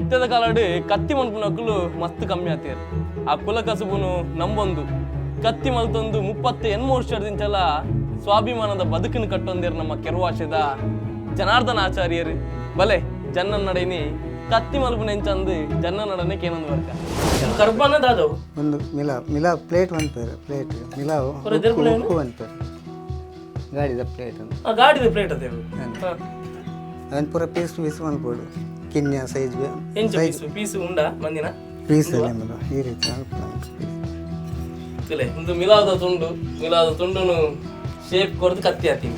ಇತ್ತದ ಕಾಲಡ್ ಕತ್ತಿ ಮನ್ಪುನಕುಲು ಮಸ್ತ್ ಕಮ್ಮಿ ಆತೇರ್. ಆ ಕುಲ ಕಸುಬುನು ನಂಬೊಂದು ಕತ್ತಿ ಮಲ್ತೊಂದು 38 ವರ್ಷದಿಂಚಲ ಸ್ವಾಭಿಮಾನದ ಬದುಕನ್ನು ಕಟ್ಟೊಂದೇರು ನಮ್ಮ ಕೆರ್ವಾಶದ ಜನಾರ್ದನ ಆಚಾರ್ಯರು. ಬಲೆ ಜನ್ನ ನಡೈನಿ ಕತ್ತಿ ಮಲ್ಪುನೆಂಚಂದು ಜನ್ನ ನಡನೆ ಕೇನೊಂದು ವರ್ಕ ಕರ್ಬಾನ ದಾದವು ಒಂದು ಮಿಲಾ ಮಿಲಾ ಪ್ಲೇಟ್ ಮನ್ಪೇರು, ಪ್ಲೇಟ್ ಮಿಲಾವ್ ಉಕ್ಕು ಮನ್ಪೇರು, ಗಾಡಿದ ಪ್ಲೇಟ್. ಗಾಡಿದ ಪ್ಲೇಟ್ ಅದೇ ಅದನ್ನು ಪೂರ ಪೀಸ್ ಪೀಸ್ ಮನ್ಪೋಡು, ಕಿನ್ಯ ಸೈಜ್. ಎಂಚ ಪೀಸ್ ಪೀಸ್ ಉಂಡಾ ಮಂದಿನ ಪೀಸ್ ಅಲ್ಲ ಈ ರೀತಿ ಪೀಸ್. ಒಂದು ಮಿಲಾದ ತುಂಡು, ಮಿಲಾದ ತುಂಡುನು ಶೇಪ್ ಕೊರ್ದು ಕತ್ತಿ ಆತೀನಿ.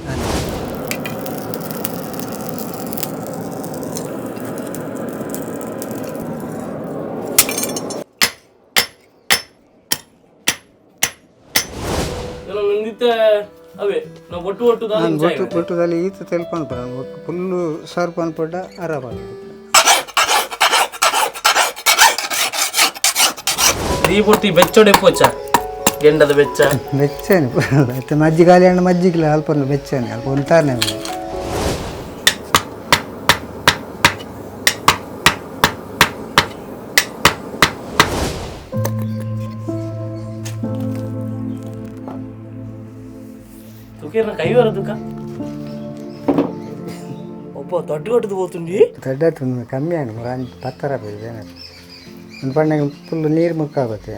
ಅವೇ ನಾವು ಒಟ್ಟು ಒಟ್ಟು ಒಟ್ಟು ಒಟ್ಟುದಲ್ಲಿ ಈತ ತೆಲ್ಪ ಅನ್ಪಡ ಫುಲ್ಲು ಸರ್ಪ್ ಅನ್ಪಡ್ಡ ಆರಾಮ. ಈ ಪೂರ್ತಿ ಬೆಚ್ಚೊಡೆ ಪೋಚ ಗೆಂಡದ ಬೆಚ್ಚ ಬೆಚ್ಚನೆ ಮತ್ತೆ ಮಜ್ಜಿಗೆ ಹಣ್ಣು ಮಜ್ಜಿಗೆ ಅಲ್ಪ ಬೆಚ್ಚನೆ ಅಲ್ಪ ಒಂತಾನೆ. ತುಕೇರ್ನ ಕೈ ಬರದುಕ ಒಬ್ಬ ದೊಡ್ಡ ದೊಡ್ಡದು ಹೋತುಂಡಿ ದೊಡ್ಡ ಕಮ್ಮಿ ಆಯ್ತು ಅಂಜು ಪತ್ತರ ಬೇನೆ ಒಂದು ಪಣ್ಣಗೆ ಫುಲ್ ನೀರು ಮುಕ್ಕಾಗುತ್ತೆ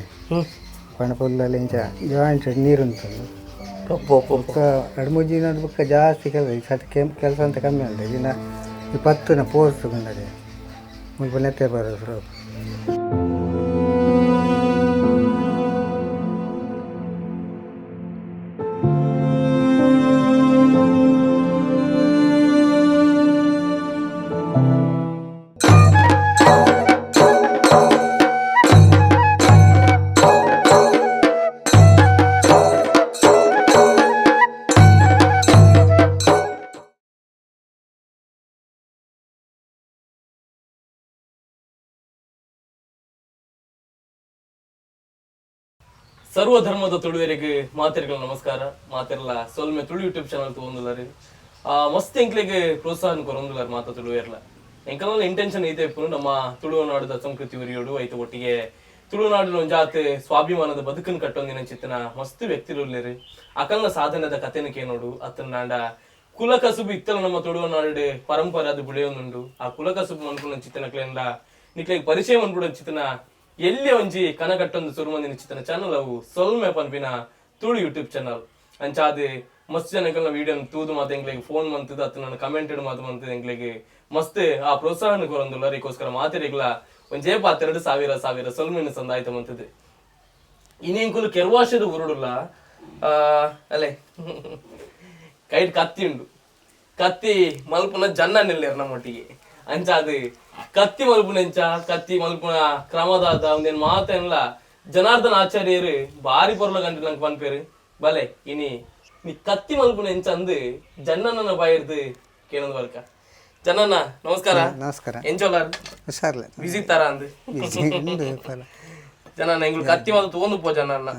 ಪಣ್ಣ ಫುಲ್ಲಲ್ಲಿ ಇಂಚ ಜಾಯಿಂಟ್ ನೀರು ಉಂಟು. ಬೊಕ್ಕ ಎರಡು ಮೂರು ದಿನ ಬೊಕ್ಕ ಜಾಸ್ತಿ ಕೆಲಸ ಈ ಸತಿ ಕೆಲಸ ಅಂತ ಕಮ್ಮಿ ಉಂಟು. ದಿನ ಈ ಪತ್ತುನ ಪೋರ್ಸ್ ಬಂದದೆ ಮುಲ್ಪ ನೆತ್ತೆ ಬರೋದು. ಸರ್ವಧರ್ಮದ ತುಳುವರಿಗೆ ಮಾತೆರ್ಗಳ ನಮಸ್ಕಾರ. ಮಾತೆರ್ಲ ಸೊಲ್ಮೆ ತುಳು ಯೂಟ್ಯೂಬ್ ಚಾನಲ್ ತಗೊಂಡುಲಾರಿ ಮಸ್ತ್ ಎಂಕ್ಲೆಗ್ ಪ್ರೋತ್ಸಾಹ ಕೊರೊಂದುಲಾರ್ ಮಾತ ತುಳುವೆರ್ಲ. ಎಂಕಲ್ನ ಇಂಟೆನ್ಷನ್ ಐತೆ ಇಪ್ಪುನು ನಮ್ಮ ತುಳುನಾಡದ ಸಂಸ್ಕೃತಿ ಉರಿಯೋಡು ಐತ ಒಟ್ಟಿಗೆ ತುಳುನಾಡಿನ ಒಂಜಾತ್ ಸ್ವಾಭಿಮಾನದ ಬದುಕನ್ನು ಕಟ್ಟೊಂದಿನ ಚಿತ್ತನ ಮಸ್ತ್ ವ್ಯಕ್ತಿಲು ಅಕಲ್ನ ಸಾಧನದ ಕಥೆನ ಕೇನೋಡು ಅತ್ತನಾಂಡ ಕುಲ ಕಸುಬು ಇತ್ತಲ ನಮ್ಮ ತುಳುನಾಡು ಪರಂಪರೆ ಅದು ಬುಳೆಯೊಂದುಂಡು. ಆ ಕುಲ ಕಸುಬು ಮನ್ಪುನ ಚಿತ್ತನಕ್ಲೆಂದ ನಿಕ್ಲೆಗ್ ಪರಿಚಯ ಮನ್ಪುಡ ಚಿತ್ತನ ಎಲ್ಲಿ ಒಂಜಿ ಕನಕಟ್ಟೊಂದು ಸುರುಮಂದಿನ ಚಿತ್ತನ ಚಾನಲ್ ಅವು ಸೊಲ್ಮೆ ಪನ್ಪಿನ ತುಳು ಯೂಟ್ಯೂಬ್ ಚಾನಲ್. ಅಂಚಾದ್ ಮಸ್ತ್ ಜನಕಲ್ನ ವಿಡಿಯೋ ತೂದು ಮಾತ ಎಂಕ್ಲೆಗ್ ಫೋನ್ ಮಂತದ ಅತ್ತ ನನ್ನ ಕಮೆಂಟೆಡ್ ಮಾತು ಮಂತದ ಎಂಕ್ಲೆಗ್ ಮಸ್ತ್ ಆ ಪ್ರೋತ್ಸಾಹನ ಕೊರೊಂದುಲ್ಲ. ಅದಕ್ಕೋಸ್ಕರ ಮಾತೆರೆಗ್ಲ ಒಂಜೇ ಪಾತೆರಡು ಸಾವಿರ ಸಾವಿರ ಸೊಲ್ಮೆನ ಸಂದಾಯ್ತ ಮಂತದ. ಇನ್ನೆಂಕುಲು ಕೆರ್ವಾಶದ ಉರುಡುಲ್ಲ ಅಲ್ಲೇ ಕೈಟ್ ಕತ್ತಿ ಉಂಡು, ಕತ್ತಿ ಮಲ್ಪುನ ಜನ್ನ ನಿಲ್ಲೇರ್ ನಮ್ಮೊಟ್ಟಿಗೆ. ಅಂಚಾದ್ ಕತ್ತಿ ಮಲ್ಪುನೆಂಚ ಕತ್ತಿ ಮಲ್ಪುನ ಕ್ರಮದಾದ ಒಂದೇನು ಮಾತೆನ್ಲ ಜನಾರ್ದನ ಆಚಾರ್ಯರು ಬಾರಿ ಪೊರ್ಲ ಗಂಟೆ ನಂಗೆ ಪನ್ಪೇರು. ಬಲೆ ಇನಿ ನೀ ಕತ್ತಿ ಮಲ್ಪುನ ಎಂಚ ಅಂದು ಜನ್ನನ ಬಾಯಿರ್ದು ಕೇಳೊಂದು ಬರ್ಕ. ಜನ್ನಣ್ಣ ನಮಸ್ಕಾರ. ನಮಸ್ಕಾರ. ಎಂಚೋಲಾರ್ ಹುಷಾರ್ಲ ಬಿಸಿ ತರ ಅಂದು ಜನನ್ನ ಎಂಗ್ಳು ಕತ್ತಿ ಮಾತ ತಗೊಂಡು ಪೋ ಜನನ್ನ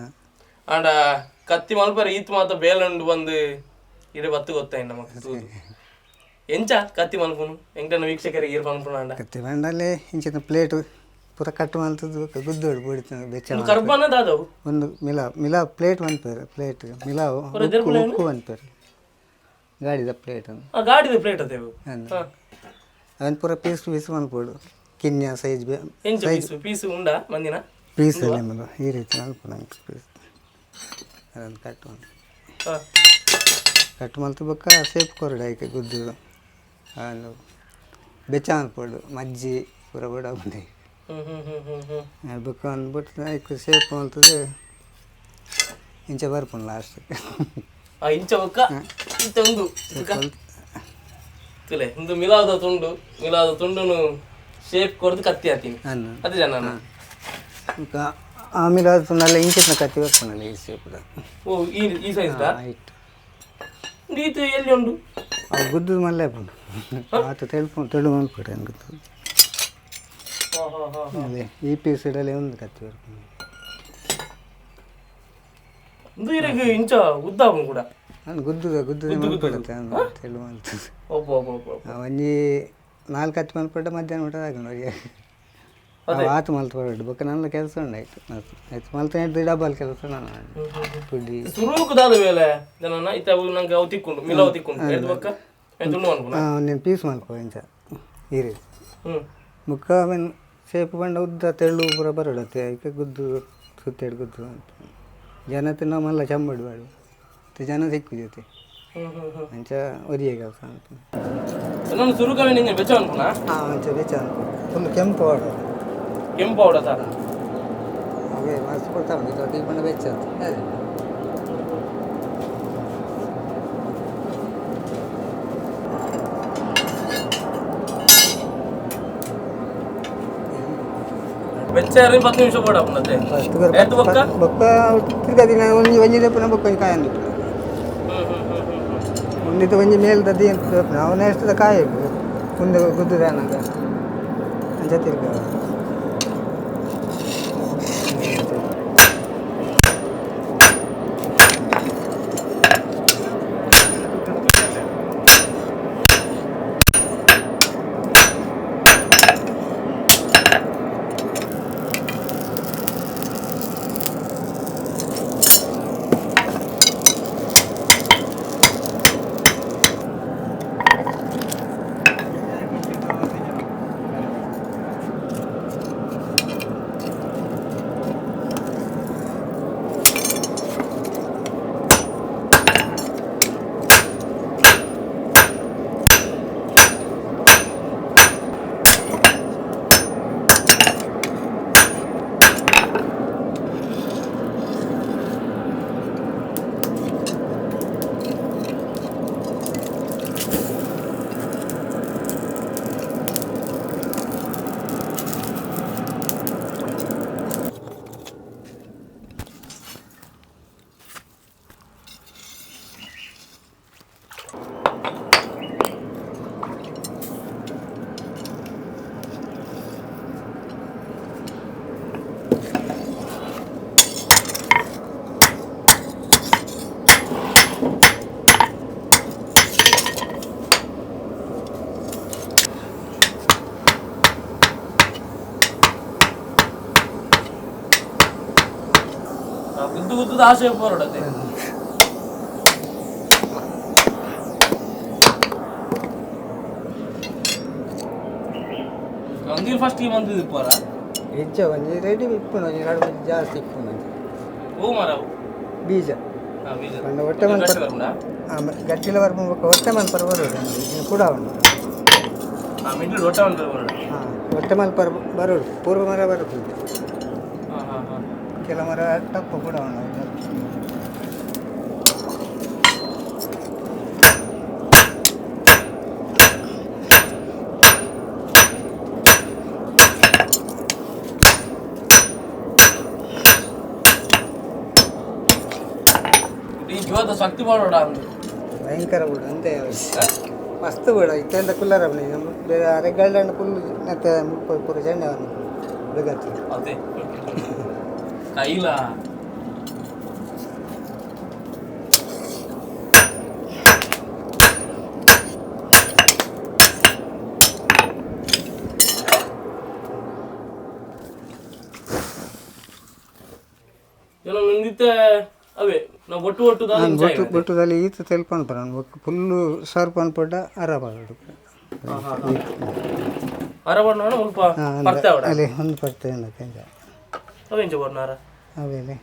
ಆಂಡ ಕತ್ತಿ ಮಲ್ಪರ ಈತ್ ಮಾತ ಬೇಲಂಡು ಬಂದು ಇಡೆ ಬತ್ತು ಗೊತ್ತಾಯ್ತು ನಮಕ್ ತೂದು. ಎಂಚ ಕತ್ತಿ ಮಲ್ಪುನು ಎಂಕನ ವೀಕ್ಷಕರಿಗೆ ಇರ್ ಪನ್ಪುನ ಅಂಡ ಕತ್ತಿ ಮಂಡಲೆ ಇಂಚಿನ ಪ್ಲೇಟ್ ಪೂರ ಕಟ್ ಮಲ್ತದ್ದು ಗುದ್ದೋಡು ಬೂಡಿತು ಬೆಚ್ಚ ಕರ್ಬಾನ ದಾದವು ಒಂದು ಮಿಲಾ ಮಿಲಾ ಪ್ಲೇಟ್ ಮನ್ಪೇರು, ಪ್ಲೇಟ್ ಮಿಲಾವ್ ಉಕ್ಕು ಮನ್ಪೇರು, ಗಾಡಿದ ಪ್ಲೇಟ್. ಗಾಡಿದ ಪ್ಲೇಟ್ ಅದೇ ಅದನ್ನು ಪೂರ ಪೀಸ್ ಪೀಸ್ ಮನ್ಪೋಡು, ಕಿನ್ಯ ಸೈಜ್. ಎಂಚ ಪೀಸ್ ಪೀಸ್ ಉಂಡಾ ಮಂದಿನ ಪೀಸ್ ಅಲ್ಲ ಈ ರೀತಿ ಮಲ್ಪುನ ಪೀಸ್. ಅದನ್ನು ಕಟ್ ಕಟ್ ಮಲ್ತು ಬೊಕ್ಕ ಸೇಪ್ ಕೊರಡು ಐಕೆ ಗುದ್ದು ಅದು ಬೆಚ್ಚ ಮನ್ಪೋಡು ಮಜ್ಜಿ ಪೂರ ಬೋಡ ಬಂದೆ ಬೊಕ್ಕ ಅಂದ್ಬಿಟ್ಟು ಐಕ್ ಸೇಪ್ ಮಲ್ತದೆ ಇಂಚ ಬರ್ಪುಂಡು ಲಾಸ್ಟ್. ಇಂಚ ಬೊಕ್ಕ ಇಂಚ ಒಂದು ತುಲೆ ಒಂದು ಮಿಲಾದ ತುಂಡು, ಮಿಲಾದ ತುಂಡುನು ಶೇಪ್ ಕೊರ್ದು ಕತ್ತಿ ಆತೀನಿ ಅದೇ ಜನ. ಆ ಮಿಲಾದ ತುಂಡಲ್ಲ ಇಂಚಿನ ಕತ್ತಿ ಬರ್ಪುಂಡಲ್ಲ ಈ ಶೇಪ್ದ. ಓ ಈ ಈ ಸೈಜ್ ಹೈಟ್ ಈತ ಎಲ್ಲಿ ಉಂಡು ಆ ಗುದ್ದು ಮಲ್ಲೆ ಪುಂಡು ಆತ ತೆಳ್ಪು ತೆಳು ಮಲ್ಪಡು ಗುದ್ದು. ಅದೇ ಈ ಪೀಸ್ ಇಡಲಿ ಒಂದು ಕತ್ತಿ ಬರ್ಪುಂಡು. ಇಂದು ಇರಗ್ ಇಂಚ ಉದ್ದ ಕೂಡ ನಾನು ಗುದ್ದುದ ಗುದ್ದುದ ಮಲ್ಪಡುತ್ತೆ ತೆಳು ಮಲ್ತದೆ. ಒಬ್ಬ ಒಬ್ಬ ಒಬ್ಬ ಒಂಜಿ ನಾಲ್ಕು ಹತ್ತು ಮಲ್ಪಟ್ಟ ಮಧ್ಯಾಹ್ನ ಊಟ ಆಗ ನೋಡಿ. ಆತು ಮಲ್ತು ಬರಡು ಬೊಕ್ಕ ನನ್ನ ಕೆಲಸ ಉಂಡು ಆಯ್ತು ಆಯ್ತು ಮಲ್ತು ಡಬಲ್ ಕೆಲಸ ನಾನು ಪುಡಿ ಸುರುಕು ದಾದ ವೇಳೆ ಜನ ಇತ್ತ ನಂಗೆ ಅವು ತಿಕ್ಕೊಂಡು ಮಿಲವು ತಿಕ್ಕೊಂಡು ಎದ್ದು ಬೊಕ್ಕ ತುಂಡು ಅನ್ಪುನ ಒಂದೇನು ಪೀಸ್ ಮಲ್ಪ ಇಂಚ ಈ ರೀತಿ ಮುಖ ಅವನ್ ಶೇಪ್ ಬಂಡ ಉದ್ದ ತೆಳ್ಳು ಪೂರ ಬರಡತ್ತೆ ಐಕೆ ಗುದ್ದು ಸುತ್ತೇಡು ಗುದ್ದು ಅಂತ ಜನ ತಿನ್ನೋ ಮಲ್ಲ ಚಂಬಡು ಬೇಡ ಜನ ಸಿಕ್ಕು ಜೊತೆ ಅಂಚ ಒರಿಯ ಕೆಲಸ ಅಂತ ನಾನು ಸುರುಕವೇ ನಿಂಗೆ ಬೆಚ್ಚ ಅನ್ಪುನ ಹಾಂ ಅಂಚ ಬೆಚ್ಚ ಅನ್ಪು ಫುಲ್ ಕೆಂಪು ಆಡೋದು ಕೆಂಪು ಆಡೋದ ಅವೇ ಮಸ್ತ್ ಕೊಡ್ತಾ ಉಂಟು ದೊಡ್ಡ ಬಣ್ಣ ಬೆಚ್ಚ ಅಂತ ಅದೇ ಬೆಚ್ಚ 10 ನಿಮಿಷ ಬೋಡ ಪುನತೆ ಏತ್ ಬೊಕ್ಕ ಬೊಕ್ಕ ತಿರ್ಗಾ ದಿನ ಒಂಜಿ ಒಂಜಿ ದೆಪ್ಪುನ ಬೊಕ್ಕ ಒಂಜಿ ಕಾಯಿ ಅಂದಿತ್ತು ಒಂದಿತ್ತು ಒಂಜಿ ಮೇಲ್ದ ದೀ ಅಂತ ದೆಪ್ಪುನ ಅವನ ಎಷ್ಟದ ಕಾಯಿ ಮುಂದೆ ಗುದ್ದುದಾನಾಗ ಅಂಚ ತಿರ್ಗ ಗುದ್ದು ಗುದ್ದುದ ಆಶೆ ಪೋರಡತೆ ಒಂದಿನ ಫಸ್ಟ್ ಈ ಬಂದಿದ್ದು ಪೋರ ಹೆಚ್ಚ ಒಂಜಿ ರೆಡಿ ಇಪ್ಪುನ ಒಂಜಿ ರಡ್ಡ್ ಒಂಜಿ ಜಾಸ್ತಿ ಇಪ್ಪುನ ಹೂ ಮರವು ಬೀಜ ಬೀಜ ಪಂಡ ಹೊಟ್ಟೆ ಮನ್ಪರ ಗಟ್ಟಿಲ ಬರ್ಪು ಬೊಕ್ಕ ಹೊಟ್ಟೆ ಮನ್ಪರ ಬರೋಡು ಕೂಡ ಉಂಟು ಮಿಡ್ಲ್ ಹೊಟ್ಟೆ ಮನ್ಪರ ಬರೋಡು ಹಾಂ ಹೊಟ್ಟೆ ಮನ್ಪರ ಬರೋಡು ಪೂರ್ವ ಮರ ಬರೋದು ಕೆಲ ಮರ ಟಪ್ಪು ಕೂಡ ಉಂಟು ಈ ಜೀವದ ಶಕ್ತಿ ಮಾಡೋಡ ಅಂದು ಭಯಂಕರ ಬಿಡು ಅಂತೆ ಮಸ್ತ್ ಬಿಡ ಇತ್ತೆಂತ ಕುಲ್ಲರ ಬೇರೆ ಅರೆಗಳ್ಳ ಫುಲ್ ಮತ್ತೆ ಮುಪ್ಪ ಪೂರ ಚೆಂಡೆ ಬೆಗತ್ತು ಅದೇ ಕೈಲ ನಿಂದಿತ್ತೆ ಅವೇ ನಾವು ಒಟ್ಟು ಒಟ್ಟು ಬೊಟ್ಟು ಬೊಟ್ಟುದಲ್ಲಿ ಈತ ತೆಲ್ಪನ್ಪರ ಬೊಕ್ಕ ಫುಲ್ಲು ಸರ್ಪ್ ಅನ್ಪಡ್ಡ ಅರ ಬರಡು ಅರಬಣ್ಣ ಮುಲ್ಪ ಪರ್ತೆ ಅವಡ ಅಲ್ಲಿ ಒಂದು ಪರ್ತೆ ಅವೆಂಚ ಬಣ್ಣಾರ ಆಮೇಲೆ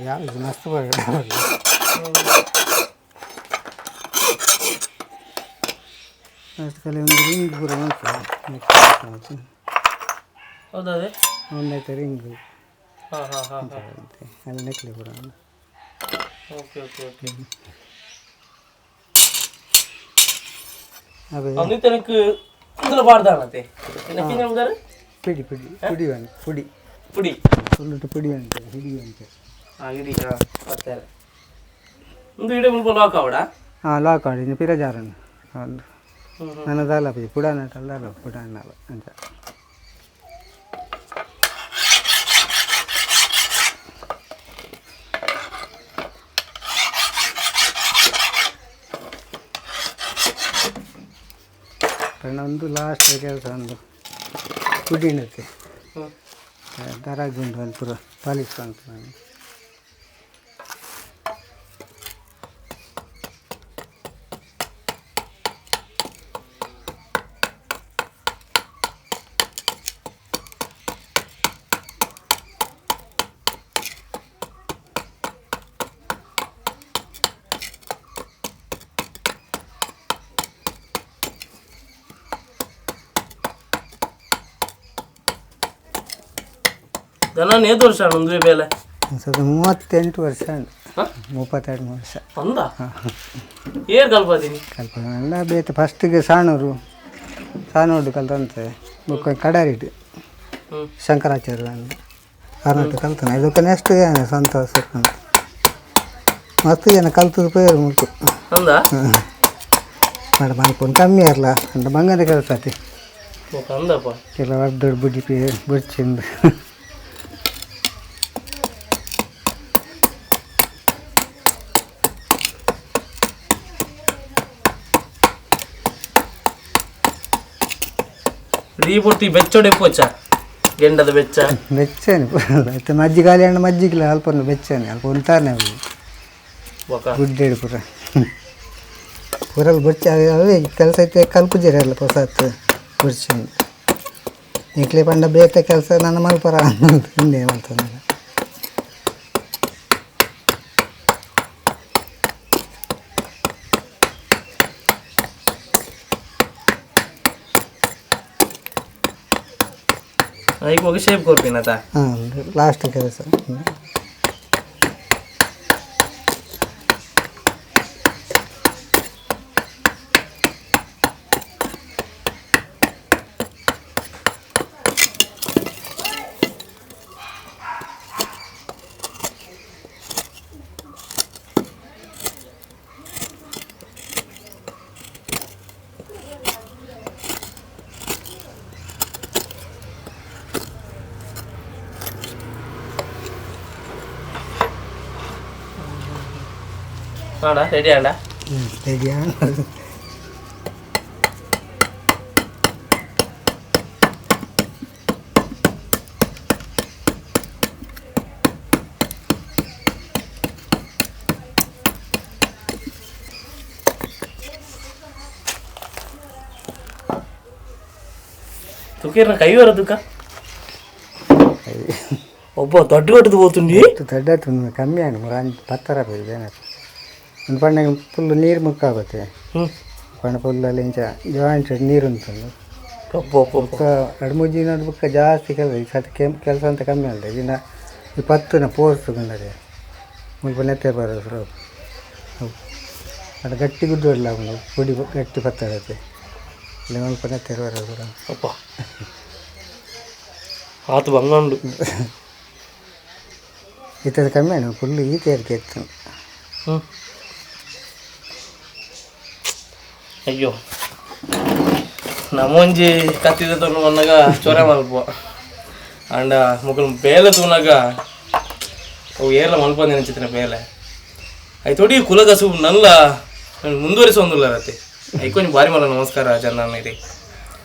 ಯಾವ್ದು ಮಸ್ತ್ ಬರಡ ಅಷ್ಟು ಕಲೆ ಒಂದು ರಿಂಗ್ ಪೂರ ಉಂಟು ಹೌದಾ ಅದೇ ಒಂದಾಯ್ತು ರಿಂಗ್ ಹಾಂ ಹಾಂ ಹಾಂ ಹಾಂ ಅಲ್ಲಿ ನೆಕ್ಲೆ ಪೂರ ಓಕೆ ಓಕೆ ಓಕೆ ಅದೇ ಅಂದಿತ್ತೆ எனக்கு இதுல பாடுதானே எனக்கு என்ன உதாரு ಪಿಡಿ ಪಿಡಿ ಪುಡಿ ಒಂದು ಪುಡಿ ಪುಡಿ ಫುಲ್ಲು ಪುಡಿ ಅಂತ ಹಿಡಿ ಅಂತ ಆ ಇಡಿ ಪತ್ತಾರೆ ಒಂದು ಇಡೆ ಮುಲ್ಪ ಲಾಕ್ ಅವಡ ಹಾಂ ಲಾಕ್ ಆಡಿ ಇನ್ನು ಪಿರ ಜಾರನ್ ಒಂದು ನನ್ನ ದಾಲ ಪುಡಿ ಪುಡ ನಟಲ್ಲ ಪುಡ ಅನ್ನಲ್ಲ ಅಂತ. ಒಂದು ಲಾಸ್ಟ್ ಕೆಲಸ ಒಂದು ಕುಡಿನತೆ ದರಾಜುಂಡು ಒಂದು ಪೂರ ಪಾಲಿಶ್ ಮಾಡ್ತೀನಿ. ದನ ನೇತು ವರ್ಷ ಒಂದು ಬೇಲೆ? ಸ್ವಲ್ಪ 38 ವರ್ಷ, 32 ವರ್ಷ. ಅಂದ ಏರ್ ಕಲ್ಪದೀನಿ ಕಲ್ಪನೆ ಎಲ್ಲ ಬೇತೆ. ಫಸ್ಟಿಗೆ ಸಾಣೂರು ಸಾಣೂರು ಕಲ್ತಂತೆ, ಬೊಕ್ಕ ಕಡಾರಿಟ್ಟು ಶಂಕರಾಚಾರ್ಯ ಕರ್ನಾಟಕ ಕಲ್ತಾನೆ. ಇದಕ್ಕೆ ನೆಕ್ಸ್ಟ್ ಏನು ಸ್ವಂತ ಅಂತ ಮಸ್ತ್ ಜನ ಕಲ್ತದ್ದು ಪೇರು ಮುಲ್ಕು. ಅಂದ ಮೇಡಮ್ ಮಲ್ಕೊಂಡು ಕಮ್ಮಿ ಅಲ್ಲ ಅಂತ ಬಂಗಾರ ಕೆಲಸ ಆತಿ. ಅಂದಪ್ಪ ಕೆಲವು ದೊಡ್ಡ ಬುಡ್ಡಿ ಪೇ ಬುಡ್ಚಿಂದು. ಈ ಪೂರ್ತಿ ಬೆಚ್ಚೊಡೆ ಪೋಚ ಗೆಂಡದ ಬೆಚ್ಚ ಬೆಚ್ಚನೆ ಮತ್ತೆ ಮಜ್ಜಿಗಾಲಿ ಹಣ್ಣು ಮಜ್ಜಿಗಿಲ್ಲ ಅಲ್ಪ ಒಂದು ಬೆಚ್ಚನೆ ಅಲ್ಪ ಉಂತಾನೆ ಗುಡ್ಡೇಡು ಪೂರ ಪೂರಲ್ಲಿ ಬೊಚ್ಚ ಅವೇ ಕೆಲಸ ಐತೆ ಕಲ್ಪುಜಿರಲ್ಲ ಹೊಸತ್ತು ಬುಡ್ಚಿ ಇಕ್ಲೆ ಪಂಡ ಬೇತೆ ಕೆಲಸ ನನ್ನ ಮಲ್ಪರ ಹಿಂದೆ ಮಾಡ್ತಾನೆ. ಈಗ ಹೋಗಿ ಶೇಪ್ ಕೊರ್ಪಿನತ. ಹಾಂ, ಲಾಸ್ಟ್ ಕೆಲಸ. ಆಡ ರೆಡಿ ಆಡ? ರೆಡಿ. ತುಕೇರ್ನ ಕೈ ಬರ ತುಕ ಒಬ್ಬ ದೊಡ್ಡ ದೊಡ್ಡದು ಹೋತುಂಡಿ. ದೊಡ್ಡ ಕಮ್ಮಿ ಆಯ್ತು ಮೂರು ಅಂಜು ಪತ್ತರ ಬೇಕು. ಒಂದು ಪಂಡ ಫುಲ್ ನೀರು ಮುಕ್ಕಾಗುತ್ತೆ ಪಂಡ ಫುಲ್ಲಲ್ಲಿ ಇಂಚ ಜಾಯಿಂಟ್ ನೀರು ಉಂಟು. ಬೊಕ್ಕ ಎರಡು ಮೂರು ದಿನ ಬೊಕ್ಕ ಜಾಸ್ತಿ ಕೆಲಸ ಈ ಸತಿ ಕೆಲಸ ಅಂತ ಕಮ್ಮಿ ಅಲ್ಲ ಇನ್ನು ಈ ಪತ್ತುನ ಪೋರ್ಸು ಬಂದರೆ ಮುಲ್ಪ ನೆತ್ತೆ ಬರೋದು ಅದು ಗಟ್ಟಿ ಗುಡ್ಡು ಇಲ್ಲ ಅವನು ಪುಡಿ ಗಟ್ಟಿ ಪತ್ತಾಡತ್ತೆ ಇಲ್ಲ ಮುಲ್ಪ ನೆತ್ತೆ ಬರೋದು. ಅಪ್ಪ ಆತು ಬಂಗಂಡು. ಈ ಥರ ಕಮ್ಮಿ ಆಯ್ತು ಫುಲ್ ಈ ತೇರಿಕೆ ಇತ್ತು. ಅಯ್ಯೋ ನಮ್ಮೊಂಜಿ ಕತ್ತಿದ ತೊಂಡು ಬಂದಾಗ ಚೊರೆ ಮಲ್ಪ ಅಂಡ ಮುಗುಲ್ ಬೇಲೆ ತೂನಾಗ ಅವು ಏರ್ಲ ಮಲ್ಪಂದಿನ ಚಿತ್ರ ಬೇಲೆ ಐತೋಡಿ ಕುಲಕಸು ನಲ್ಲ ಮುಂದುವರಿಸೊಂದುಲ್ಲ ರತೆ ಐಕೊಂಜಿ ಬಾರಿ ಮಲ್ಲ. ನಮಸ್ಕಾರ ಜನ ಇದೆ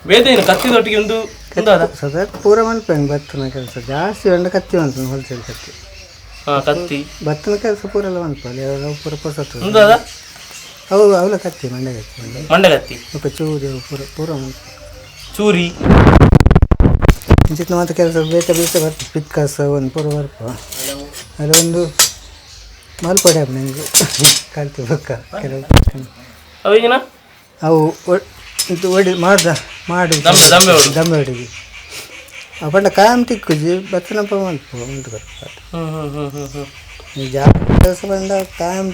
ಬೇತೆ ಕತ್ತಿದೊಟ್ಟಿಗೆ ಒಂದು ಉಂದಾದ ಸದಾ ಪೂರ ಮಲ್ಪೆಂಗ್ ಬತ್ತನ ಕೆಲಸ ಜಾಸ್ತಿ ಉಂಡು ಕತ್ತಿ ಉಂಟು ಹೋಲ್ಸೇಲ್ ಕತ್ತಿ. ಹಾಂ ಕತ್ತಿ ಬತ್ತನ ಕೆಲಸ ಪೂರ ಎಲ್ಲ ಮಲ್ಪಲ್ಲಿ ಪೂರ ಪೊಸತ್ತು ಉಂದಾದ ಅವು ಅವಲ ಕತ್ತಿ ಮಂಡೆ ಕತ್ತಿ. ಮಂಡೆ ಕತ್ತಿ ಬೊಕ್ಕ ಚೂರಿ ಅವು ಪೂರ ಪೂರ ಚೂರಿ ಇಂಚಿನ ಮಾತ ಕೆಲಸ ಬೇತೆ ಬೇತೆ ಬರ್ತದೆ ಪಿಕ್ಕಸ್ ಒಂದು ಪೂರ ಬರ್ಪ ಅಲ್ಲಿ ಒಂದು ಮಲ್ಪಡೆ ನಂಗೆ ಕಲ್ತು ಬೊಕ್ಕ ಕೆಲವು ಅವೇಗಿನ ಅವು ಇದು ಒಡಿ ಮಾಡ್ದ ಮಾಡಿ ದಂಬೆ ದಂಬೆ ಹೊಡು. ದಂಬೆ ಹೊಡಿಗೆ ಅವು ಪಂಡ ಕಾಯಂ ತಿಕ್ಕುಜಿ ಬತ್ತನಪ್ಪ ಮಲ್ಪ ಉಂಟು ಬರ್ಪ. ಹ್ಞೂ ಹ್ಞೂ ಹ್ಞೂ ಹ್ಞೂ ಹ್ಞೂ ಈ ಜಾಸ್ತಿ ಕೆಲಸ ಬಂದ ಕಾಯಂ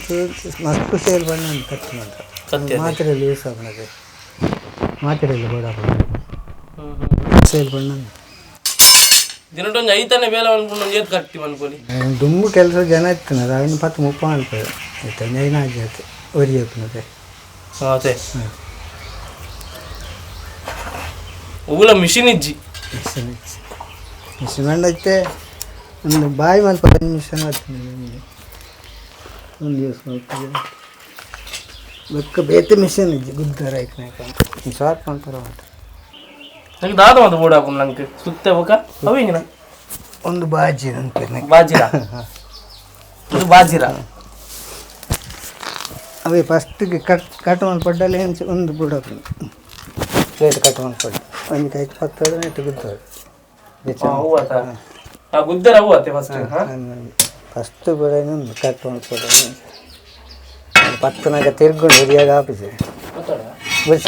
ಮಸ್ತ್ ಸೇಲ್ ಬಂದ ಒಂದು ಕತ್ತಿ ಮಾತ್ರ ಕತ್ತಿ ಅದೇ. ಮಾತ್ರೆಯಲ್ಲಿ ಯೂಸ್ ಆಗೋದು ಮಾತ್ರೆಯಲ್ಲಿ ಬೋಡ ಹ್ಞೂ ಹ್ಞೂ ಸೇಲ್ ಬಣ್ಣ. ದಿನಟೊಂದು ಐತಾನೆ ಬೇಲೆ ಅನ್ಕೊಂಡು ಒಂದು ಏತ್ ಕಟ್ಟಿ ಮನ್ಕೊಲಿ. ದುಂಬು ಕೆಲಸ ಜನ ಇತ್ತು ಅವನು ಪತ್ತು ಮುಪ್ಪ ಅನ್ಪದು ಆಯ್ತು ನೈನಾಜಿ ಆಯ್ತು ಒರಿ ಆಯ್ತು. ಅದೇ ಉಗುಲ ಮಿಷಿನ್ ಇಜ್ಜಿ. ಮಿಷನ್ ಮಿಷನ್ ಮಂಡೈತೆ ಒಂದು ಬಾಯಿ ಮಲ್ಪ ಮಿಷನ್ ಆಯ್ತು ಒಂದು ಯೂಸ್ ಮಾಡ್ತೀವಿ. ಬೊಕ್ಕ ಬೇತೆ ಮಿಷನ್ ಇಜ್ಜಿ ಗುದ್ದಾರ ಐಕ್ನಾಕ Sharp ಅಂತಾರೆ. ನಂಗೆ ದಾದ ಒಂದು ಬೋರ್ಡ್ ಹಾಕೊಂಡು ನಂಗೆ ಸುತ್ತೆ ಬೊಕ ಅವು ಹಿಂಗಿನ ಒಂದು ಬಾಜಿ ಅಂತ. ಬಾಜಿರ, ಇದು ಬಾಜಿರ. ಅವೇ ಫಸ್ಟಿಗೆ ಕಟ್ ಕಟ್ ಪಡ್ಡಲ್ಲಿ ಒಂದು ಬಿಡೋದು ಪ್ಲೇಟ್ ಕಟ್ ಪಡ್ಡು ಒಂದು ಕೈ ಪತ್ತದ ನೆಟ್ಟು ಗುದ್ದೋದು. ಹೂವು ಆತ, ಆ ಗುದ್ದರ ಹೂವು ಆತೆ ಫಸ್ಟ್. ಫಸ್ಟ್ ಬಿಡೋನು ಒಂದು ಕಟ್ ಪಡ್ಡ ಪತ್ತನಾಗ ತಿರ್ಕೊಂಡು ಹಿರಿಯಾಗ ಆಫೀಸ್ ಬಸ್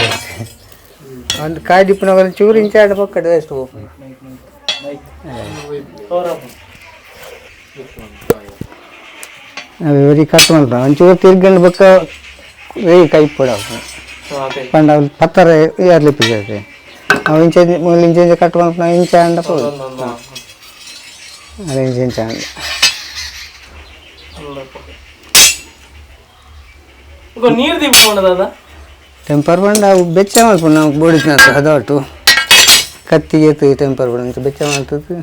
ಒಂದು ಕಾಯಿ ದಿಪ್ಪನಾಗ ಚೂರು ಇಂಚಾಡ ಪಕ್ಕಡೆ ಎಷ್ಟು ಹೋಗ್ಬೋದು. ಅವು ಕಟ್ ಮಲ್ಪ ಒಂಚೂರು ತಿರ್ಗಂಡು ಬೊಕ್ಕ ರೇ ಕೈ ಪಡ ಪಂಡ ಅವ್ಲು ಪತ್ತರ ಏರ್ಲಿಪ್ಪಿಗೆ ಅವು ಇಂಚ ಮೂಲು ಇಂಚ ಇಂಚ ಕಟ್ ಮಲ್ಪ ಇಂಚ ಅಂಡ ಪೋದು ಅದು ಇಂಚ ಇಂಚ ಅಂಡ. ನೀರು ದೀಪ ದಾದ. ಟೆಂಪರ್ ಬಂಡ ಅವು ಬೆಚ್ಚ ಮಲ್ಪು ನಾವು ಬೋಡಿಸಿನ ಹದವಟ್ಟು ಕತ್ತಿಗೆ ಎತ್ತು ಟೆಂಪರ್ ಬಂಡ ಅಂಚ ಬೆಚ್ಚ ಮಲ್ತದ್ದು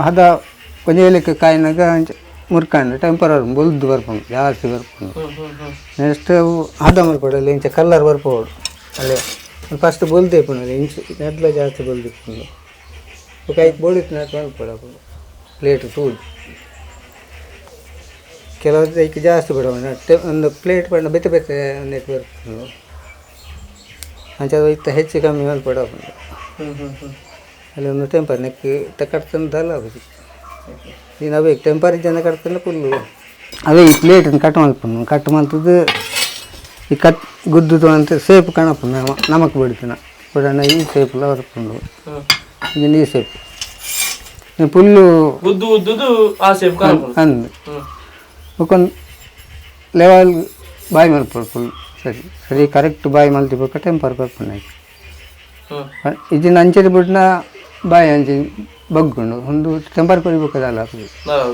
ಹದ ಒಂಜಿ ವೇಳೆಕ್ ಕಾಯಿನಾಗ ಅಂಚ ಮುರ್ಕಂಡು ಟೆಂಪರ್ ಬೊಲ್ದು ಬರ್ಪುಂಡು ಜಾಸ್ತಿ ಬರ್ಪುಂಡು. ನೆಕ್ಸ್ಟ್ ಅವು ಹದ ಮಲ್ಪಡಲ್ಲ ಇಂಚ ಕಲ್ಲರ್ ಬರ್ಪೋಡು ಅಲ್ಲೇ ಫಸ್ಟ್ ಬೊಲ್ದು ಇಪ್ಪುಂಡು ಇಂಚ ನೆಡ್ಲ ಜಾಸ್ತಿ ಬೊಲ್ದು ಇಪ್ಪುಂಡು. ಬೊಕ ಐಕ್ ಬೋಡಿತ್ತಿನ ಮಲ್ಪೊಡು ಅವು ಪ್ಲೇಟ್ ತೂದು ಕೆಲವು ಐಕ್ ಜಾಸ್ತಿ ಬಿಡೋಣ ಒಂದು ಪ್ಲೇಟ್ ಪಂಡ ಬೇತೆ ಬೇತೆ ನೆಟ್ ಬರ್ಪುಂಡು ಅಂಚ ಅದು ಇತ್ತ ಹೆಚ್ಚು ಕಮ್ಮಿ ಮಲ್ಪೊಡು ಅಲ್ಲಿ ಒಂದು ಟೆಂಪರ್ ನೆಕ್ ಕಟ್ತಂದಲ್ಲ ಆಪುಜಿ. ನೀನು ಅವೇ ಟೆಂಪರ್ ಜನ ಕಟ್ತಂದ್ರೆ ಫುಲ್ಲು ಅವೇ ಈ ಪ್ಲೇಟನ್ನು ಕಟ್ ಮಲ್ಪುನು ಕಟ್ ಮಲ್ತದ್ದು ಈ ಕಟ್ ಗುದ್ದುದು ಅಂತ ಸೇಪ್ ಕಾಣಪ್ಪು ನಮಕ್ ಬಿಡ್ತೀನ ಬಿಡೋಣ ಈ ಸೇಪುಲ ಬರ್ಪುಂಡು ಇದನ್ನ ಈ ಸೇಪ್ ಫುಲ್ಲು ಗುದ್ದು ಗುದ್ದುದು ಆ ಸೇಪ್ ಕಾಣಪುಂಡು. ಅಂದು ಬೊಕ್ಕೊಂದು ಲೆವೆಲ್ ಬಾಯಿ ಮಲ್ಪೊಡು ಫುಲ್ ಸರಿ ಸರಿ ಕರೆಕ್ಟ್ ಬಾಯಿ ಮಲ್ತಿ ಬೊಕ್ಕ ಟೆಂಪರ್ ಬರ್ಪುಂಡು ಐಕ್. ಇಜಿನ ಅಂಚೆದ ಬುಡ್ನ ಬಾಯಿ ಅಂಚೆ ಬಗ್ಗುಂಡು ಒಂದು ಟೆಂಪರ್ ಕೊರಿಬೇಕದಲ್ಲ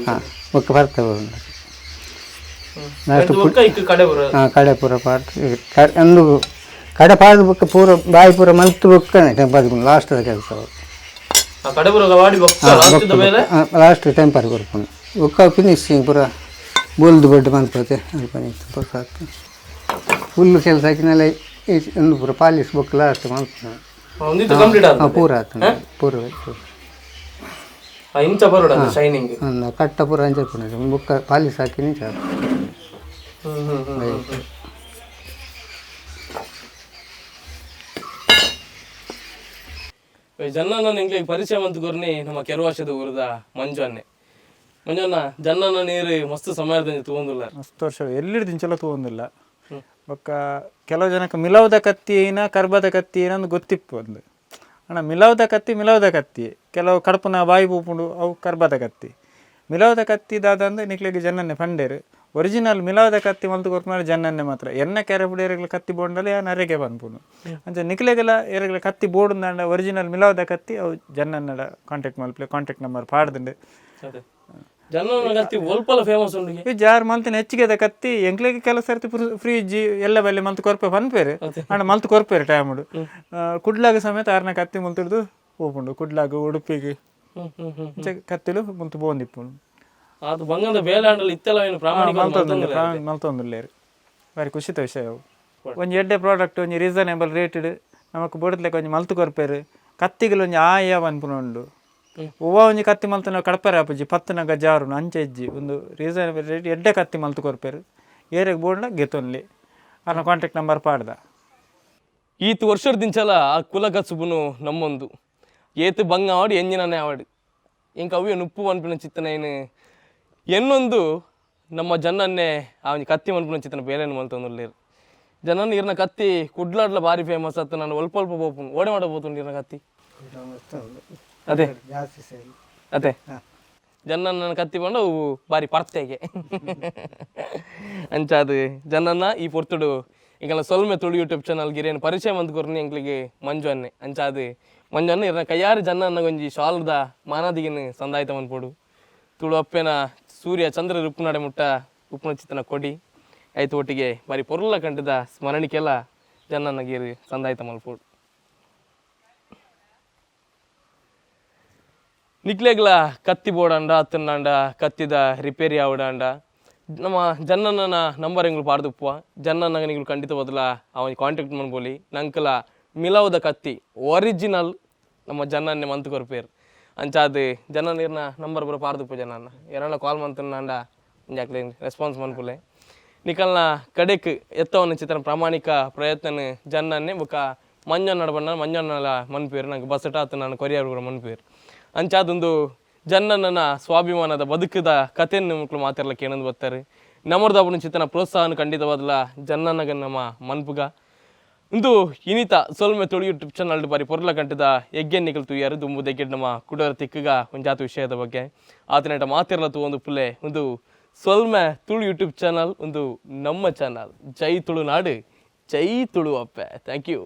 ಹಾಂ ಬೊಕ್ಕ ಬರ್ತ ಬರುಂಡು. ಕಡೆ ಬರ ಹಾಂ ಕಡೆ ಪೂರ ಪಾಡ್ದು ಅಂದು ಕಡೆ ಪಾಡ್ದು ಬೊಕ್ಕ ಪೂರ ಬಾಯಿ ಪೂರ ಮಲ್ತು ಬೊಕ್ಕನೆ ಟೆಂಪರ್ ಲಾಸ್ಟ್ ಕೆಲಸ. ಆ ಕಡೆ ಬರೋ ವಾಡಿ ಬೊಕ್ಕ ಲಾಸ್ಟ್ ಮೇಲೆ ಲಾಸ್ಟ್ ಟೆಂಪರ್ ಕೊರ್ಪುಂಡು ಬೊಕ್ಕ ಫಿನಿಶಿಂಗ್ ಪೂರ ಬೋಲ್ದು ಬಡ್ಡು ಮನ್ಪತೆ ಅಲ್ಪ ಪೂರ ಸಾಕು ಫುಲ್ ಕೆಲಸ ಹಾಕಿನೆಲ್ಲ ಒಂದು ಪೂರ ಪಾಲಿಶ್ ಬೊಕ್ಕ ಲಾಸ್ಟ್ ಮನ್ಪುಂಡು. ಒಂದಿತ್ತು ಕಂಪ್ಲೀಟ್ ಆದ. ಪೂರ ಆತು ಪೂರ. ಇಂಚ ಬರೋಡ ಶೈನಿಂಗ್. ಒಂದು ಕಟ್ಟ ಪೂರ ಅಂಚೆ ಪೂರ ಬೊಕ್ಕ ಪಾಲಿಶ್ ಹಾಕಿನಿ ಸಾಕು. ಜನ್ನನ ಎಂಗ್ಲಿಗೆ ಪರಿಚಯ ಮಂತ್ ಕೊರ್ನಿ ನಮ್ಮ ಕೆರುವಾಶದ ಊರದ ಮಂಜು ಅನ್ನೆ. ಮಂಜಣ್ಣ, ಜನ್ನನ ನೀರು ಮಸ್ತ್ ಸಮಯದಿಂದ ತಗೊಂಡಿಲ್ಲ. ಮಸ್ತ್ ವರ್ಷ ಎಲ್ಲಿಡ್ದಿಂಚಲ ತಗೊಂಡಿಲ್ಲ. ಬೊಕ್ಕ ಕೆಲವು ಜನಕ್ಕೆ ಮಿಲವದ ಕತ್ತಿ ಏನ ಕರ್ಬದ ಕತ್ತಿ ಏನಂದು ಗೊತ್ತಿಪ್ಪು ಒಂದು ಅಣ್ಣ ಮಿಲವದ ಕತ್ತಿ ಮಿಲವದ ಕತ್ತಿ ಕೆಲವು ಕಡಪುನ ಬಾಯಿ ಪೂಪುಂಡು ಅವು ಕರ್ಬದ ಕತ್ತಿ ಮಿಲವದ ಕತ್ತಿ ದಾದಂದು ನಿಕ್ಲೆಗೆ ಜನನ್ನೇ ಪಂಡೇರು ಒರಿಜಿನಲ್ ಮಿಲವದ ಕತ್ತಿ ಮಲ್ತು ಕೊರ್ಪುನಾರ್ ಜನನ್ನೇ ಮಾತ್ರ ಎನ್ನ ಕೆರೆ ಪುಡಿಯರೆಗ್ಲ ಕತ್ತಿ ಬೋಂಡಲೆ ಯಾನ್ ಅರೆಗೆ ಪನ್ಪುನು ಅಂಚ ನಿಕ್ಲೆಗೆಲ್ಲ ಎರೆಗ್ಲ ಕತ್ತಿ ಬೋಡುಂದಾಂಡ ಒರಿಜಿನಲ್ ಮಿಲವದ ಕತ್ತಿ ಅವು ಜನನ್ನಡ ಕಾಂಟ್ಯಾಕ್ಟ್ ಮಲ್ಪಲೆ ಕಾಂಟ್ಯಾಕ್ಟ್ ನಂಬರ್ ಪಾಡ್ದುಂಡು. ಅದೇ ಜನನ ಕತ್ತಿ ಒಲ್ಪಲ ಫೇಮಸ್ ಉಂಡು. ಈ ಜಾರ್ ಮಲ್ತಿನ ಹೆಚ್ಚಿಗೆದ ಕತ್ತಿ ಎಂಕ್ಲೆಗೆ ಕೆಲವು ಸರ್ತಿ ಫ್ರಿಜ್ ಎಲ್ಲ ಬಲ್ಲೆ ಮಲ್ತು ಕೊರ್ಪೆ ಪನ್ಪೇರು ಅಂಡ ಮಲ್ತು ಕೊರ್ಪೇರು ಟೈಮುಡು ಕುಡ್ಲಾಗ ಸಮೇತ ಆರ್ನ ಕತ್ತಿ ಮುಲ್ತಿಡ್ದು ಪೋಪುಂಡು ಕುಡ್ಲಾಗ ಉಡುಪಿಗೆ ಹ್ಮ್ ಹ್ಮ್ ಹ್ಮ್ ಇಂಚ ಕತ್ತಿಲು ಮುಲ್ತು ಪೋಂದಿಪ್ಪುಂಡು. ಅದು ಬಂಗದ ಬೇಲೆ ಆಂಡಲ ಇತ್ತೆಲ್ಲ ಏನು ಪ್ರಾಮಾಣಿಕ ಮಲ್ತೊಂದುಲ್ಲೇರು ಮಲ್ತೊಂದುಲ್ಲೇರು ಬಾರಿ ಖುಷಿತ ವಿಷಯ ಅವು. ಒಂಜಿ ಎಡ್ಡೆ ಪ್ರಾಡಕ್ಟ್ ಒಂಜಿ ರೀಸನೇಬಲ್ ರೇಟೆಡ್ ನಮಕ್ ಬೋಡತ್ಲೆಕ್ಕ ಒಂಜಿ ಮಲ್ತು ಕೊರ್ಪೇರು ಕತ್ತಿಗಳು ಒಂಜಿ ಆಯ ಪನ್ಪುನ ಉಂಡು ಒವ್ವ ಒಂಜಿ ಕತ್ತಿ ಮಲ್ತನ ಕಡಪರೆ ಆಪುಜಿ ಪತ್ತನಗ ಜಾರುನು ಅಂಚೆ ಇಜ್ಜಿ ಒಂದು ರೀಸನೇಬಲ್ ರೇಟ್ ಎಡ್ಡೆ ಕತ್ತಿ ಮಲ್ತು ಕೊರ್ಪೇರು ಏರೆಗ್ ಬೋಡ್ಲ ಗೆತೊನ್ಲಿ ಅರ್ನ ಕಾಂಟ್ಯಾಕ್ಟ್ ನಂಬರ್ ಪಾಡ್ದ. ಈತ್ ವರ್ಷದ ಆ ಕುಲ ಕಸುಬುನು ನಮ್ಮೊಂದು ಏತ್ ಬಂಗ ಆವಡು ಎಂಜಿನನೇ ಆವಡು ಇಂಕ ಅವ್ಯ ನುಪ್ಪು ಮನ್ಪಿನ ಚಿತ್ತನ ಎನ್ನೊಂದು ನಮ್ಮ ಜನನ್ನೇ ಆ ಒಂಜಿ ಕತ್ತಿ ಮನ್ಪಿನ ಚಿತ್ತನ ಬೇಲೆನ್ ಮಲ್ತೊಂದುಲ್ಲೇರು ಜನನ್ ಇರ್ನ ಕತ್ತಿ ಕುಡ್ಲಾಡ್ಲ ಭಾರಿ ಫೇಮಸ್ ಆತು. ನಾನು ಒಲ್ಪ ಒಲ್ಪ ಪೋಪುನು ಓಡೆ ಮಾಡ ಪೋತುಂಡು ಇರ್ನ ಕತ್ತಿ ಅದೇ ಜಾಸ್ತಿ ಸೇಲ್. ಅದೇ ಜನನ್ನ ಕತ್ತಿ ಪಂಡ ಅವು ಬಾರಿ ಪರ್ತೆಗೆ ಅಂಚಾದು ಜನನ್ನ ಈ ಪೊರ್ತುಡು ಇಂಕಲ್ನ ಸೊಲ್ಮೆ ತುಳು ಯೂಟ್ಯೂಬ್ ಚಾನಲ್ ಗಿರೇನು ಪರಿಚಯ ಮಂತ್ ಕೊರ್ನಿ ಎಂಕ್ಲಿಗೆ ಮಂಜು ಅನ್ನೆ. ಅಂಚಾದು ಮಂಜು ಅನ್ನ ಇರ್ನ ಕೈಯಾರು ಜನ್ನನ್ನ ಒಂಜಿ ಶಾಲ್ದ ಮಾನಾದಿಗಿನ ಸಂದಾಯ್ತ ಮನ್ಪೊಡು ತುಳು ಅಪ್ಪೆನ ಸೂರ್ಯ ಚಂದ್ರ ಉಪ್ಪುನಡೆ ಮುಟ್ಟ ಉಪ್ಪುನ ಚಿತ್ತನ ಕೊಡಿ ಆಯ್ತು ಒಟ್ಟಿಗೆ ಬಾರಿ ಪೊರ್ಲ ಕಂಡದ ಸ್ಮರಣಿಕೆಲ್ಲ ಜನನ್ನ ಗೀರು ಸಂದಾಯ್ತ ಮಲ್ಪೊಡು. ನಿಕ್ಲೆಗ್ಲ ಕತ್ತಿ ಬೋಡಂಡ ಅತ್ತಂಡ ಕತ್ತಿದ ರಿಪೇರಿ ಆವಡಂಡ ನಮ್ಮ ಜನ್ನನ ನಂಬರ್ ಎಂಗ್ಲು ಪಾಡ್ದುಪ್ಪುವ. ಜನ್ನನ ನಿಗುಲು ಖಂಡಿತ ಬದಲ ಅವನ್ ಕಾಂಟ್ಯಾಕ್ಟ್ ಮನ್ಪೊಲಿ. ನಂಕಲ ಮಿಲವುದ ಕತ್ತಿ ಒರಿಜಿನಲ್ ನಮ್ಮ ಜನ್ನನ್ನೇ ಮಂತ್ ಕೊರ್ಪೇರ್. ಅಂಚಾದ್ ಜನ ನೀರ್ನ ನಂಬರ್ ಪೂರ ಪಾಡ್ದುಪ್ಪು. ಜನನ್ನ ಏರನ ಕಾಲ್ ಮಂತುನಾಂಡ ಒಂಜಾಕ್ಲೆ ರೆಸ್ಪಾನ್ಸ್ ಮನ್ಪುಲೆ. ನಿಕಲ್ನ ಕಡೆಕ್ ಎತ್ತವನ ಚಿತ್ರ ಪ್ರಾಮಾಣಿಕ ಪ್ರಯತ್ನ ಜನ್ನನ್ನೇ ಬೊಕ್ಕ ಮಂಜಣ್ಣಡ ಬಣ್ಣ ಮಂಜಣ್ಣಲ ಮನ್ಪೇರ್. ನಂಗೆ ಬಸ್ ಆತು ನಾನು ಕೊರಿಯರ್ ಪೂರ ಮನ್ಪೇರ್. ಅಂಚಾದೊಂದು ಜನ್ನನ ಸ್ವಾಭಿಮಾನದ ಬದುಕುದ ಕಥೆಯನ್ನು ಮಕ್ಕಳು ಮಾತೆರ್ಲ ಕೇಣಂದು ಬರ್ತಾರೆ. ನಮರ್ದ ಚಿತ್ತನ ಪ್ರೋತ್ಸಾಹನ ಖಂಡಿತವಾದಲ ಜನ್ನನಗ ನಮ್ಮ ಮನ್ಪುಗ. ಇಂದು ಇನಿತ ಸೊಲ್ಮೆ ತುಳು ಯೂಟ್ಯೂಬ್ ಚಾನಲ್ ಬಾರಿ ಪೊರ್ಲ ಗಂಟದ ಎಗ್ಗೆ ನಿಕಲ್ ತುಯ್ಯಾರು ದುಂಬು ದೆಗ್ಗೆಡ್ ನಮ್ಮ ಕುಡರ ತಿಕ್ಕಗ ಒಂಜಾತ ವಿಷಯದ ಬಗ್ಗೆ ಆತನೇಟ ಮಾತೆರ್ಲ ತೂವೊಂದು ಪುಲೆ. ಒಂದು ಸೊಲ್ಮೆ ತುಳು ಯೂಟ್ಯೂಬ್ ಚಾನಲ್ ಒಂದು ನಮ್ಮ ಚಾನಲ್. ಜೈ ತುಳುನಾಡು, ಜೈ ತುಳು ಅಪ್ಪೆ. Thank you.